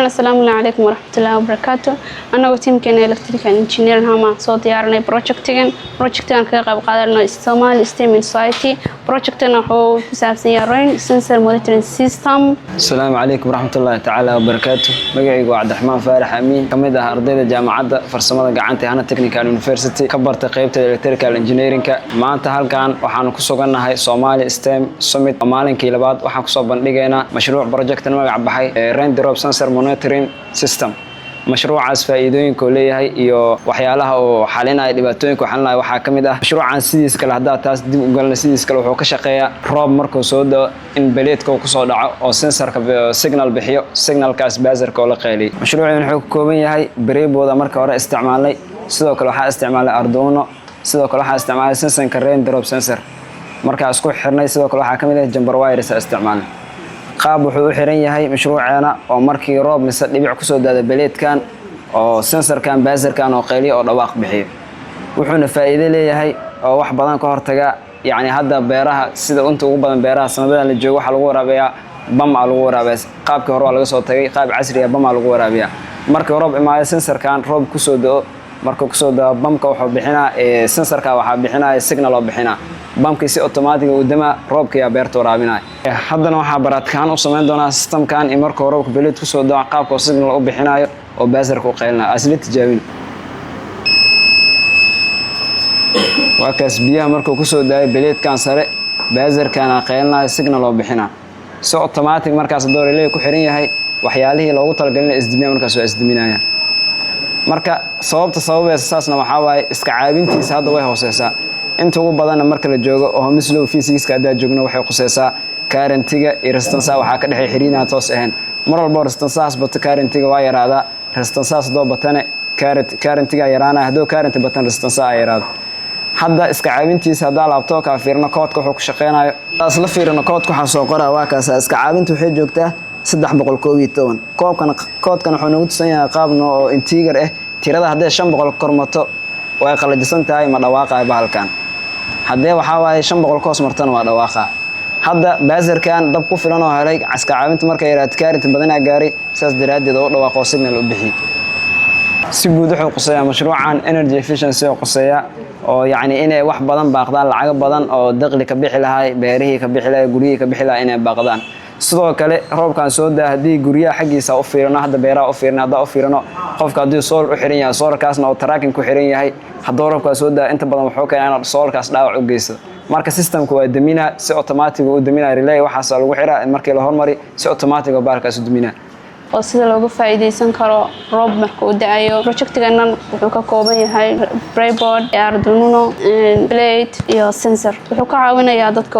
Asalaamu calaykum waraxmatullaahi wabarakaatu. Anagoo tiimkeena electrical engineering hamaan soo diyaarinay projectigan. Projectigan kaga qayb qaadanay Somali STEM Society. Projectigan wuxuu ku saabsan yahay rain sensor monitoring system. Asalaamu calaykum waraxmatullaahi tacaala wabarakaatu. Magacaygu waa Cabdiraxmaan Faarax Amiin, ka mid ah ardayda Jaamacadda Farsamada Gacanta ee Hana Technical University, ka bartay qaybta electrical engineeringka. Maanta halkan waxaanu ku sugannahay Somali STEM Summit. Maalinkii labaad waxaan kusoo bandhigaynaa mashruuc projectan magac baxay raindrop sensor monitoring system. Mashruucaas faa'iidooyinka uu leeyahay iyo waxyaalaha uu xalinaya, dhibaatooyinka uu xalinaya, waxaa ka mid ah mashruucan sidiis kale. Haddaa taas dib u galna, sidiis kale wuxuu ka shaqeeyaa roob markuu soo da'o in beleedka uu kusoo dhaco oo sensorka signal bixiyo, signalkaas buzzerka oo la qayliyay. Mashruucan wuxuu ka kooban yahay breadboard marka hore isticmaalnay, sidoo kale waxaa isticmaalay Arduino, sidoo kale waxaa isticmaalay sensorka raindrop sensor markaa isku xirnay, sidoo kale waxaa ka mid ah jumper wires isticmaalnay. Qaab wuxuu u xiran yahay mashruuceena oo markii roob mise dhibic kusoo daada beleedkan oo sensorkan buzzerkan oo qayliyo oo dhawaaq bixiyo. Wuxuuna faa'iido leeyahay oo wax badan ka hortaga. Yacni hadda beeraha, sida inta ugu badan beeraha sanadadan la joogo, waxaa lagu waraabiyaa bam aa lagu waraabiyaa. Qaabkii hore waa laga soo tagay, qaab casri ah bam aa lagu waraabiyaa. Markii roob imaado, sensorkan roob kusoo da'o, markuu kusoo da'o bamka wuxuu bixinaa, sensorka waxaa bixinaya signal oo bixinaa, bamkii si automatic uu damaa, roobka yaa beerta waraabinaya. Haddana waxaa baraadkaan u samayn doonaa systemkan in markuu roobka beleed kusoo da'o qaabka oo signal u bixinayo oo buzzerka u qaylinayo asla tijaabin. Waa kaas, biyaha markuu kusoo daayo beleedkan sare, buzzerkana qaylinayo, signal oo bixinaa si automatic. Markaas hadduu relay ku xiran yahay, waxyaalihii loogu talagalin isdimiya, markaas waa isdiminaya. Marka sababta sababaysa saasna waxaa waaye iska caabintiisa hadda way hooseysaa. Inta ugu badanna marka la joogo Ohm's law physicska haddaa joogno, waxay khuseysaa currentiga iyo resistanceha waxaa ka dhexey xiriinaan toos ahayn. Mar walbo resistancehaas bato, currentiga waa yaraadaa. Resistancehaas haddoo batane, currentiga yaraanaya. Haddoo current batan, resistanceha yaraado. Hadda iska caabintiisa haddaa laptopka fiirino, koodka wuxuu ku shaqeynayo la fiirino, koodka waxaa soo qoraa waa kaasa. Iska caabinta waxay joogtaa 311. Koobkan koodkan wuxuu nagu tusan yahay qaab noo oo integer ah. Tirada hadday 500 kormato, way qalajisan tahay, ma dhawaaqayo bahalkan. Haddee waxaa waaye 500 ka hoos martana, waa dhawaaqa. Hadda buzzerkan dab ku filan oo helay, iska caabinta markay yaraata, current badanaa gaaray, sidaas daraaddeed oo u dhawaaqo, signal u bixiyey. Si guud wuxuu quseeyaa mashruucan energy efficiency oo quseeya, oo yacni inay wax badan baaqdaan, lacago badan oo daqli ka bixi lahay, beerihii ka bixi lahay, guryihii ka bixi lahay, inay baaqdaan. Sidoo kale roobkan soo daa, haddii guryaha xaggiisa u fiirino, hadda beeraha u fiirino, haddaa u fiirino, qofka haddii solar u xiran yahay, solarkaasna oo tracking ku xiran yahay, hadduu roobkaa soo daa, inta badan wuxuu keenaa inuu solarkaas dhaawac u geysto. Marka systemka waa deminaa, si automatic u deminaa. Relay waxaas lagu xiraa, markii la hormari si automatic oo baalkaas u deminaa. Oo sida looga faa'iidaysan karo roob marka uu da'ayo. Projectiganan wuxuu ka kooban yahay breadboard, Arduino, plate iyo sensor. Wuxuu ka caawinayaa dadka.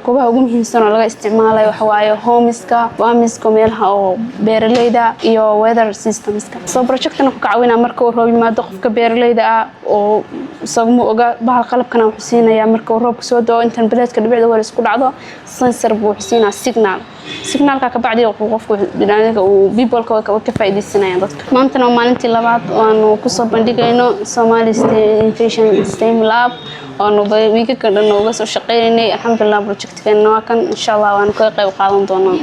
Goobaha ugu muhiimsan oo laga isticmaalayo waxa waaye homeska, farmska, meelaha oo beeraleyda iyo weather systemska. So projectan wuxuu ka caawinaya marka uu roob yimaado, qofka beeraleyda ah oo isaguma oga bahal qalabkana wuxuu siinayaa marka uu roobka soo da'o, intan beleedka dhibicda wal isku dhacdo, sensor buu wuxuu siinayaa signal. Signalka ka bacdi wuxuu qofku binaadamka uu peopleka ka faa'iidaysanayaan dadka. Maantana waa maalintii labaad waanu kusoo bandhigayno Somali Innovation STEM Lab, waanu wiigagka dhan uga soo shaqeynaynay. Alxamdulilah, projectkeena waa kan. Insha Allah waanu kaga qayb qaadan doonaa.